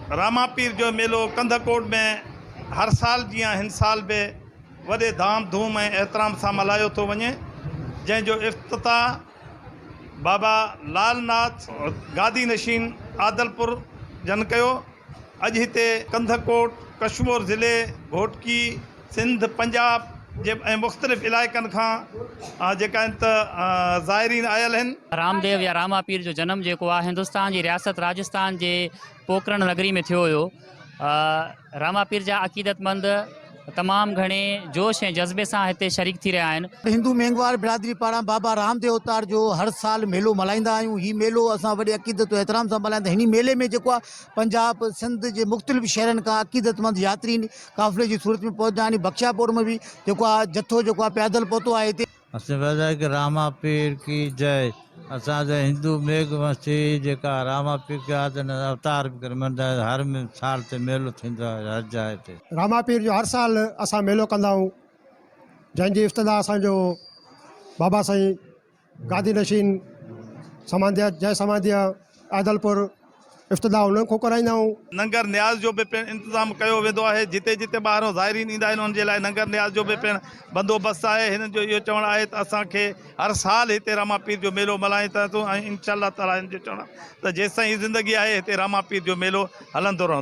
راما پير جو ميلو ڪنڌڪوٽ ۾ هر سال جيان هن سال به وڏي ڌام ڌوم ۽ احترام سان ملهايو ٿو وڃي جنهن جو افتتاح بابا لال ناٿ گادي نشين عادلپور جن ڪيو. اڄ هتي ڪنڌڪوٽ، ڪشمور ضلعي، گهوٽڪي، سنڌ، پنجاب جي ۽ مختلف علائقن کان جيڪا آهن ته زائرين آيل آهن. رامديو يا راما پير جو جنم جيڪو آهي هندستان جي رياست راجستان جي پوڪرڻ نگري ۾ ٿيو هيو. راما پير جا عقيدتمند تمام گهڻي جوش ۽ جذبي سان هتي شريڪ ٿي رهيا آهن. هندو مينگهواڙ برادري پاران بابا رامديو اوتار جو هر سال ميلو ملهائيندا آهيون. هي ميلو اسان وڏي عقيدت و احترام سان ملهائيندا آهيون. هن ميلي ۾ جيڪو آهي پنجاب، سنڌ جي مختلف شهرن کان عقيدتمند ياترين قافلي جي صورت ۾ پهچندا آهن. بخشاپور ۾ به جيڪو آهي جٿو جيڪو آهي پيادل پهتو آهي هتي. اسين وڌائي ڪي راما پير ڪي جئي اسان جا هندو ميگھ ونسي جيڪا راما پير ڪي آهي تن اوتار به ڪري مڃدا آهن هر سال تي ميلو ٿيندو آهي هر جاء تي. راما پير جو هر سال اسان ميلو ڪندا آهيون جنهن جي افتتاح اسان جو بابا سائين گادي نشين سمانڌيا جئه سمانڌيا عادلپور افتتاح انهن کان ڪرائيندا آهيون. ننگر نياز جو به پڻ انتظام ڪيو ويندو آهي جتي جتي ٻاهرون زائرين ايندا آهن انهن جي لاء ننگر نياز جو به پڻ بندوبست آهي هنن جو اهو چوڻ آهي ته اسان کي هر سال هتي راما پير جو ميلو ملهائيندا آهيون ۽ انشاء الله تعالي هن جو چوڻ آهي ته جيستائين هي زندگي آهي هتي راما پير جو ميلو هلندو رهندو.